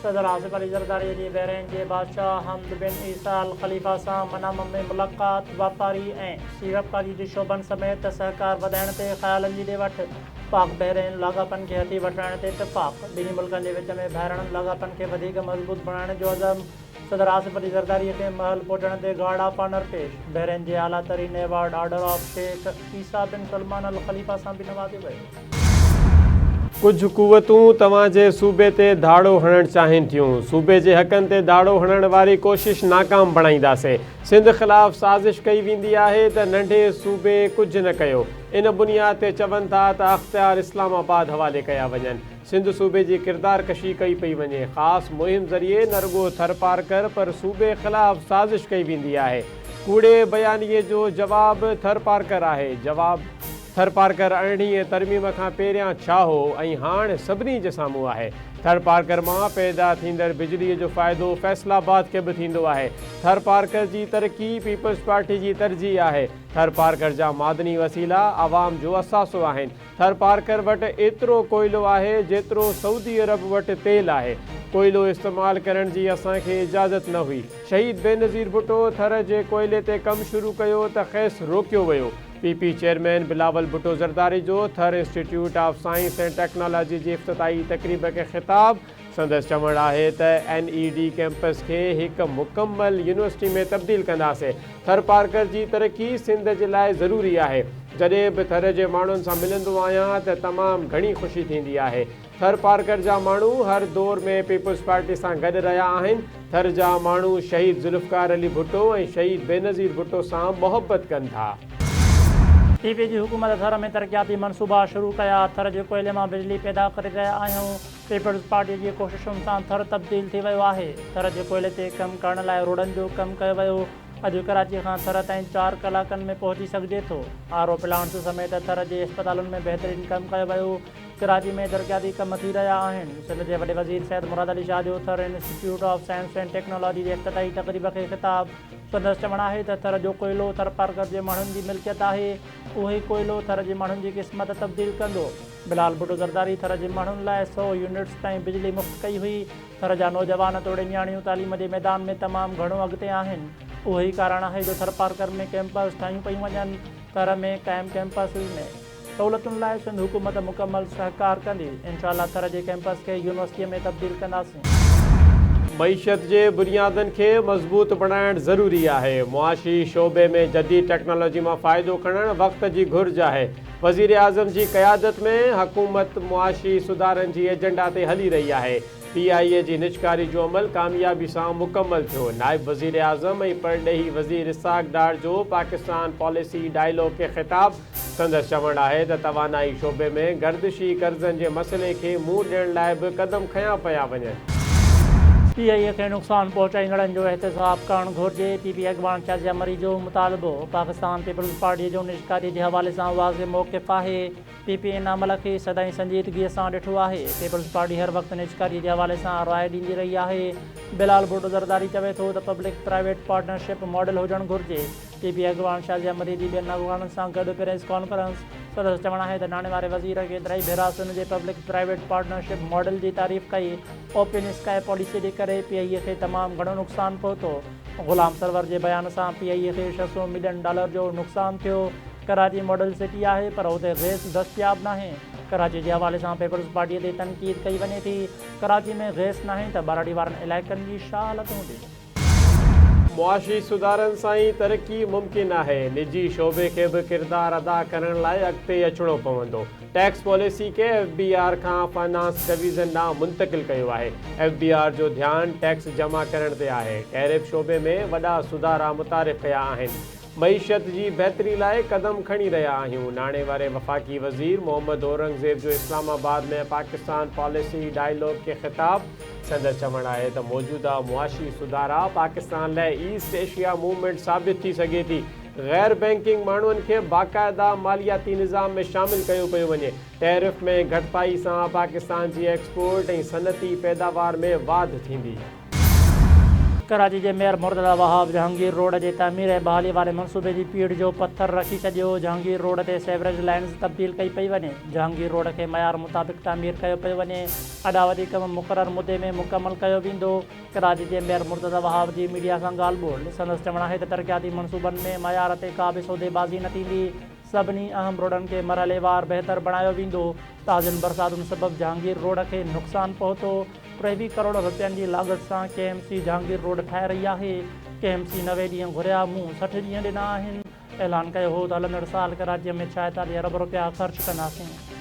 صدر آصف علي زرداري جي بحرين جي بادشاهه حمد بن عيسيٰ الخليفه سان منامه ۾ ملاقات، واپاري ۽ سيڙپڪاري جي شعبن سميت سهڪار وڌائڻ تي خيالن جي ڏي وٺ، پاڪ بحرين لاڳاپن کي هٿي وٺرائڻ تي اتفاق، ٻنهي ملڪن جي وچ ۾ ڀائراڻن لاڳاپن کي وڌيڪ مضبوط بڻائڻ جو عزم، صدر آصف علي زرداري کي محل پهچڻ تي گارڊ آف آنر پيش، بحرين جي اعليٰ ترين award order of Sheikh Isa bin Salman Al Khalifa سان به نوازيو ويو. ڪجهه قوتون توهان جي صوبي تي ڌاڙو هڻڻ چاهين ٿيون، صوبي جي حقن تي ڌاڙو هڻڻ واري ڪوشش ناڪام بڻائينداسين، سنڌ خلاف سازش ڪئي ويندي آهي ته ننڍي صوبي ڪجهه نه ڪيو، ان بنياد تي چون ٿا ته اختيار اسلام آباد حوالي ڪيا وڃن. سنڌ صوبي جي ڪردار ڪشي ڪئي پئي وڃي، خاص مهم ذريعي نه رڳو ٿرپارڪر پر صوبي خلاف سازش ڪئي ويندي آهي، ڪوڙي بيانيي جو جواب ٿرپارڪر آهي، جواب ٿرپارڪر ارڙهين ترميم کان پهريان ڇا هو ۽ هاڻ سڀني جي سامهون آهي، ٿرپارڪر مان پيدا ٿيندڙ بجلي جو فائدو فيصل آباد کي به ٿيندو آهي، ٿرپارڪر جي ترقي پيپلز پارٽي جي ترجيح آهي، ٿرپارڪر جا معدني وسيلا عوام جو اثاثو آهن، ٿرپارڪر وٽ ايترو ڪوئلو آهي جيترو سعودي عرب وٽ تيل آهي. ڪوئلو استعمال ڪرڻ جي اسان کي اجازت نه هئي. شهيد بينظير ڀٽو ٿر جي ڪوئلي تي ڪم شروع ڪيو ته کيس روڪيو ويو. P P chairman Bilawal Bhutto Zardari جو Thar institute of science ۽ technology جي افتتاحي تقريب کي خطاب، سندس چوڻ آهي ته اين اي ڊي ڪيمپس کي هڪ مڪمل يونيورسٽي ۾ تبديل ڪنداسين، ٿرپارڪر جي ترقي سنڌ جي لاء ضروري آهي، جڏهن به ٿر جي ماڻهن سان ملندو آهيان ته تمام گهڻي خوشي ٿيندي آهي، ٿرپارڪر جا ماڻهو هر دور ۾ پيپلز پارٽي سان گڏ رهيا آهن، ٿر جا ماڻهو شهيد ذوالفقار علي ڀٽو ۽ شهيد بينظير ڀٽو سان محبت ڪن ٿا. پي پي جي حڪومت ٿر ۾ ترقياتي منصوبا شروع ڪيا، ٿر جي ڪوئلي مان بجلي پيدا ڪري رهيا آهيون، پيپلز پارٽي جي ڪوششن سان ٿر تبديل ٿي ويو آهي، ٿر جي ڪوئلي تي ڪم ڪرڻ لاء روڊن جو ڪم ڪيو ويو، اڄ ڪراچي کان ٿر تائين چار ڪلاڪن ۾ پهچي سگهجي ٿو، آر او پلانٽس سميت ٿر جي اسپتالن ۾ بهترين ڪم ڪيو ويو، ڪراچي ۾ ترقياتي ڪم ٿي رهيا آهن، سنڌ جي وڏي وزير سيد مراد علي شاهه جو Thar institute of science and technology جي افتتاحي تقريب کي خطاب، سندس چوڻ آهي ته ٿر جو ڪوئلو ٿرپارڪر جي ماڻهن جي ملڪيت آهي، اهوئي ڪوئلو ٿر جي ماڻهن جي قسمت تبديل ڪندو. بلال ڀٽو زرداري ٿر جي ماڻهن لاء سئو يونٽس تائين بجلي مفت ڪئي هئي، ٿر جا نوجوان توڙي نياڻيون تعليم جي ميدان ۾ تمام گهڻو اڳتي آهن، اهو ئي ڪارڻ آهي جو ٿرپارڪر ۾ ڪيمپس ٺاهيون پيون وڃن، ٿر ۾ قائم ڪيمپسز ۾ سهولتن لاء سنڌ حڪومت مڪمل سهڪار ڪندي، انشاء الله ٿر جي ڪيمپس کي يونيورسٽي ۾ تبديل ڪنداسين. معيشت جي بنيادن کي مضبوط بڻائڻ ضروري آهي، معاشي شعبي ۾ جديد ٽيڪنالاجي مان فائدو کڻڻ وقت جي گهرج آهي، وزيراعظم جي قيادت ۾ حڪومت معاشي سڌارن جي ايجنڊا تي هلي رهي آهي، پي آء اي جي نجڪاري جو عمل ڪاميابي سان مڪمل ٿيو، نائب وزيراعظم ۽ پرڏيهي وزير اسحاق ڊار جو پاڪستان پاليسي ڊائلاگ کي خطاب، سندس چوڻ آهي ته توانائي شعبي ۾ گردشي قرضن جي مسئلي کي منهن ڏيڻ لاء به قدم کنيا پيا وڃن. پي آء اي کي نقصان پهچائيندڙن جو احتساب ڪرڻ گهرجي، پي پي اڳواڻ شازيه مري جو مطالبو، پاڪستان پيپلز پارٽي جو نجڪاري جي حوالي سان واضح موقف آهي، پي پي ان عمل کي سدائين سنجيدگي سان ڏٺو آهي، پيپلز پارٽي هر وقت نجڪاري جي حوالي سان راء ڏيندي رهي آهي، بلال ڀٽو زرداري چوي ٿو ته پبلڪ پرائيويٽ پارٽنرشپ ماڊل هجڻ گهرجي، پي پي اڳواڻ شازيه مري جي ٻين اڳواڻن سان گڏ پريس ڪانفرنس، سندس چوڻ آهي ته ناڻي واري وزير ڪيترائي ڀيرا سنڌ جي پبلڪ پرائيويٽ پارٽنرشپ ماڊل جي تعريف ڪئي، اوپن اسڪائي پاليسي جي ڪري پي آء اي کي تمام گهڻو نقصان پهتو، غلام سرور جي بيان سان پي آء اي کي 600 ملين ڊالر جو نقصان ٿيو، ڪراچي ماڊل سٽي آهي پر اتي گئس دستياب ناهي، ڪراچي جي حوالي سان پيپلز پارٽي تي تنقيد ڪئي وڃي ٿي، ڪراچي ۾ گئس ناهي ته ٻهراڙي وارن علائقن جي ڇا حالت هوندي. معاشي سڌارن سان ئي ترقي ممڪن آهي، نجي شعبي کي به ڪردار ادا ڪرڻ لاء اڳتي اچڻو پوندو، ٽيڪس پاليسي کي ايف بي آر کان فنانس ڊويزن ڏانهن منتقل ڪيو آهي، ايف بي آر جو ڌيان ٽيڪس جمع ڪرڻ تي آهي، ٽيرف شعبي ۾ وڏا سڌارا متعارف ڪيا آهن، معيشت جي بهتري لاء قدم کڻي رهيا آهيون، ناڻي واري وفاقي وزير محمد اورنگزيب جو اسلام آباد ۾ پاڪستان پاليسي ڊائيلاگ کي خطاب، سندس چوڻ آهي ته موجوده معاشي سڌارا پاڪستان لاء ايسٽ ايشيا موومينٽ ثابت ٿي سگهي ٿي، غير بئنڪنگ ماڻهن کي باقاعده مالياتي نظام ۾ شامل ڪيو پيو وڃي، ٽيرف ۾ گهٽتائي سان پاڪستان جي ايڪسپورٽ ۽ صنعتي پيداوار ۾ واڌ ٿيندي. ڪراچي جي ميئر مرتضيٰ وهاب جهانگير روڊ جي تعمير ۽ بحالي واري منصوبي جي پيڙهه جو پٿر رکي ڇڏيو، جهانگير روڊ تي سيوريج لائنز تبديل ڪئي پئي وڃي، جهانگير روڊ کي معيار مطابق تعمير ڪيو پيو وڃي، اڏاوتي ڪم مقرر مدي ۾ مڪمل ڪيو ويندو، ڪراچي جي ميئر مرتضيٰ وهاب جي ميڊيا سان ڳالهه ٻولهه، سندس چوڻ آهي ته ترقياتي منصوبن ۾ معيار تي ڪا به سوديبازي نه ٿيندي، سڀني اهم روڊن کي مرحليوار بهتر بڻايو ويندو، تازين برساتن سبب جهانگير روڊ کي نقصان پهتو، 23 ڪروڙ رپين جي لاڳت سان K M C Jahangir road ٺاهي رهي آهي، ڪي ايم سي 90 ڏينهن گهريا، مون 60 ڏينهن ڏنا آهن، اعلان ڪيو هو ته هلندڙ سال ڪراچيء ۾ 46 ارب رپيا خرچ ڪنداسين.